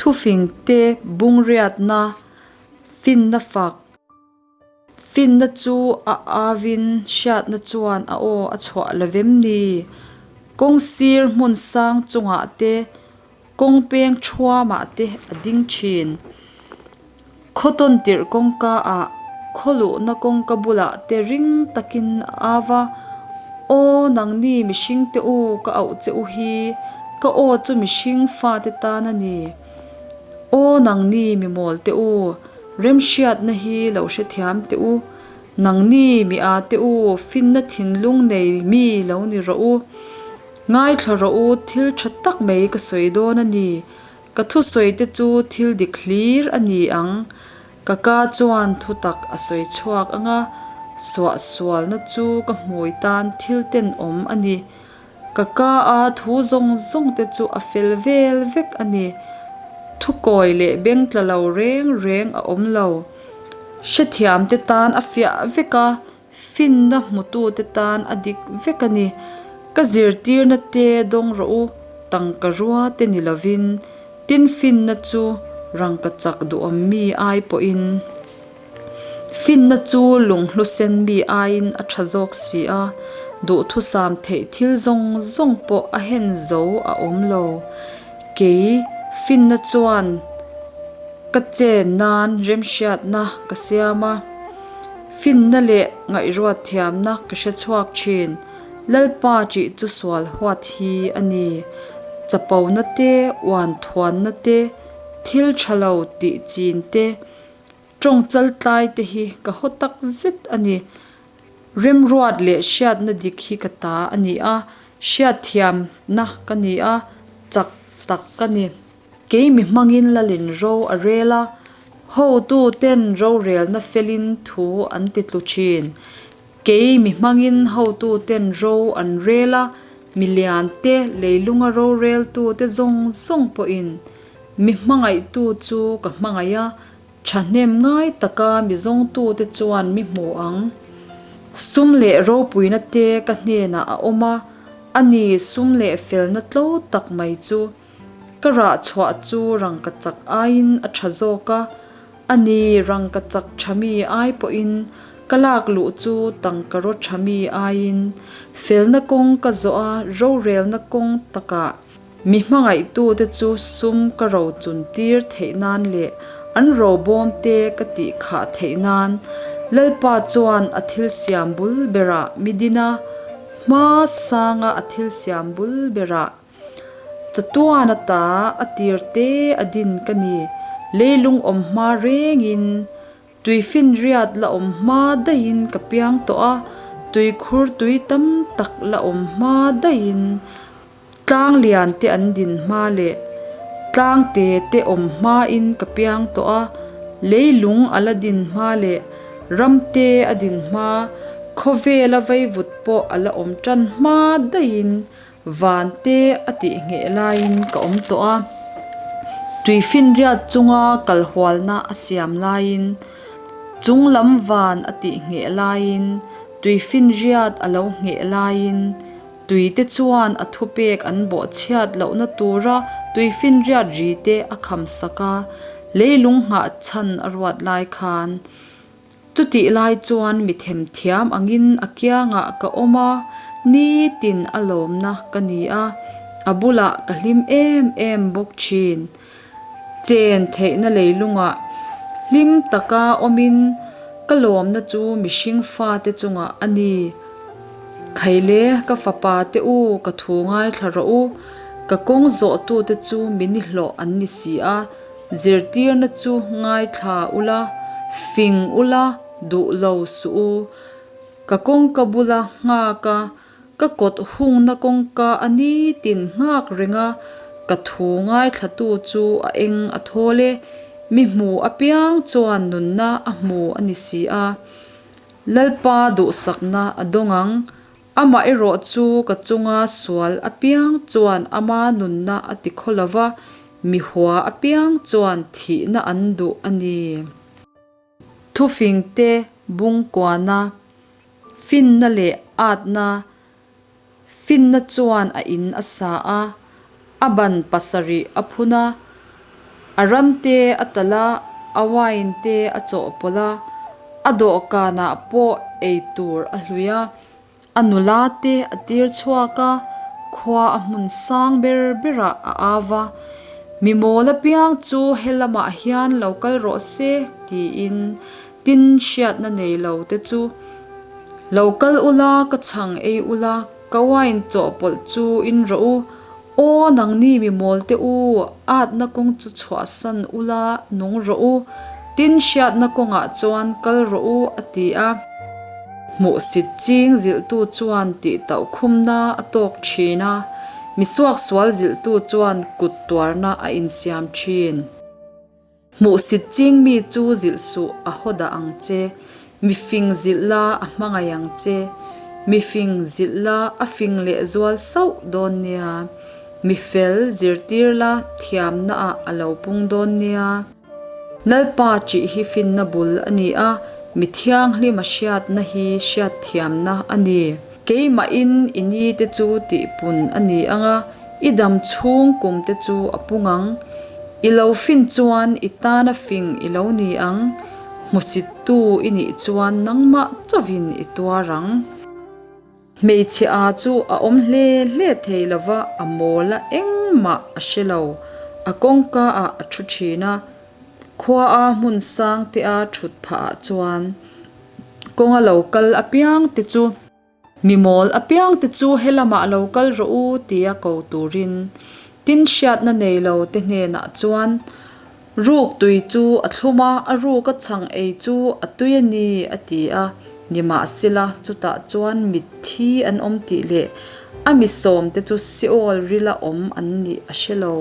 Thufingte bungriatna, finna fak, Finna chu a avin hriatna chuan a aw a chhuah lo vem ni? Kawng sir hmun sang chungah te, kawng peng thuamah te a ding thin. Khaw tawn tirh kawngka ah khaw luhna kawngka bulah te ring takin a av a, Aw nangni mihring te u ka auh che u hi, ka aw chu mihring fate tan a ni. Aw nangni mimawl te u, Remhriatna hi lo hrethiam teh u. Nangni mi a teh u, finna thinlung nei mi lo ni rawh u. Ngaithla rawh u, thil tha tak mai ka sawi dawn a ni. Ka thusawi te chu thil dik hlir a ni ang. Ka ka chuan thutak a sawi chhuak ang a, suahsualna chu ka hmui tan thil tenawm a ni. Ka ka a thu zawng zawng te chu a fel vel vek a ni. Thukawi leh beng tla lo reng reng a awm lo. Hrethiam te tan a fiah vek a, finna hmutu te tan a dik vek a ni. Ka zirtirna te dawng rawh u, tangka rua te ni lovin, tin finna chu rangka chak duhawm mi ai pawhin. Finna chu lunghlu sen mi aiin a tha zawk si a, duhthusam theih thil zawng zawng pawh a hen zo a awm lo. Kei finna chuan ka chen nan remhriatna ka siam a, finna leh ngaihruat thiamna ka hre chhuak thin. Lalpa tih chu sual huat hi a ni. Chapona te, uanthuanna te, thil tha lo tih chin te, Tawng chaltlai te hi ka haw tak zet a ni. Remruat leh hriatna dik hi ka ta a ni a, hriatthiamna ka ni a, chak tak ka ni. Kei mi hmangin lalin ro a rel a, hotu ten rorelna felin thu an ti tlu thin. Kei mi hmangin hotu ten ro an rel a, milian te leilunga roreltu te zawng zawng pawhin Mi hmangaihtu chu ka hmangaih a, thahnem ngai taka mi zawngtute chuan mi hmu ang. Sum leh ropuina te ka hnenah a awm a, a ni sum leh felna tlo tak mai chu. Ka rah chhuah chu rangkachak aiin a tha zawk a, a ni rangkachak tha mi ai pawhin ka lak luh chu tangkaraw tha mi aiin. Felna kawng ka zawh a, rorelna kawng takah. Mi hmangaihtute chu sum ka ro chun tir theih nan leh an ro bawm te ka tih khah theih nan Lalpa chuan a thil siam bul berah mi din a, hma sanga a thil siam bul berah chatuan ata a tir te a din ka ni, leilung awm hma rengin. Tuifinriat la awm hma daihin ka piang tawh a, tuikhur tui tam tak la awm hma daihin tlang lian te an din hma leh tlang te te awm hmain ka piang tawh a, leilung a la din hma leh ram te a din hma, khawvela vaivut pawh a la awm tan hma daihin Van te a tih ngheh laiin ka awm tawh a, tuifinriat chunga kal hualna a siam laiin, chung lam van a tih ngheh laiin, tuifinriat a lo ngheh laiin, tui te chuan a thupek an bawhchhiat lohna tura tuifinriat ri te a kham sak a, leilung nghah chhan a ruat lai khan. Chutih lai chuan mi themthiam angin a kiangah ka awm a, nitin a lawmna ka ni a, a bulah ka hlim em em bawk thin. Chen theihna leilungah hlim taka awmin ka lawmna chu mihring fate chungah a ni. Khaile ka fapa te u ka thu ngaithla rawh u, ka kawng zawhtute chu mi nihlawh an ni si a, Zirtirna chu ngaithla ula, fing ula, duh lo suh u. Ka kawngka bula nghak a, ka kawt hungna kawngka a nitin nghak reng a, ka thu ngaithlatu chu a eng a thawl e, mi hmu apiang chuan nunna a hmu a ni si a. Lalpa duhsakna a dawng ang, Amah erawh chu ka chunga sual apiang chuan ama nunna a ti khaw lo va, mi hua apiang chuan thihna an duh a ni. Thufingte bungkuana, finna leh atna, finna chuan a in a sa a, a ban pasarih a phun a. A rante a talh a, a wine te a chawhpawlh a, a dawhkanah pawh ei tur a hlui a. A nula te a tir chhuak a, khua a hmun sang ber berah a au a, Mi mawl apiang chu he lamah hian lo kal rawh se tiin tin hriatna nei lo te chu lo kal ula ka chhang ei ula ka wine chawhpawlh chu in rawh u, Aw nangni mi mawl te u, atna kawng chu chhuahsan ula nung rawh u, tin hriatna kawngah chuan kal rawh u a ti a. Hmuhsit ching zilhtu chuan tih tauh khumna a tawk thin a, mi suaksual zilhtu chuan kut tuarna a insiam thin. Hmuhsit ching mi chu zilh suh a haw dah ang che, mi fing zilh la a hmangaih ang che, mi fing zilh la a fing leh zual sauh dawn nia, mi fel zirtir la thiamna ah a lo pung dawn nia. Lalpa ṭih hi finna bul a ni a, mi thianghlim a hriatna hi hriatthiamna a ni. Keimahin i ni te chu tihpun a ni ang a, i dam chhung kum te chu a pung ang. I lo fin chuan i tana fing i lo ni ang, hmusittu i nih chuan nangmah chauhin i tuar ang. Hmeichhe a chu a awm hle hle thei lova, a mawl a engmah a hre lo. A kawngka ah a thu thin a, khua a hmun sang te a thut phah ah chuan kawnga lo kal apiang te chu. Mi mawl apiang te chu he lamah lo kal rawh u tia ko turin tin hriatna nei lo te hnenah chuan ruk tui chu a thlum a, a ruk a chhang ei chu a tui a ni a ti a, nimahsela chutah chuan mitthi an awm tih leh a mi sawm te chu Seol rila awm an nih a hre lo.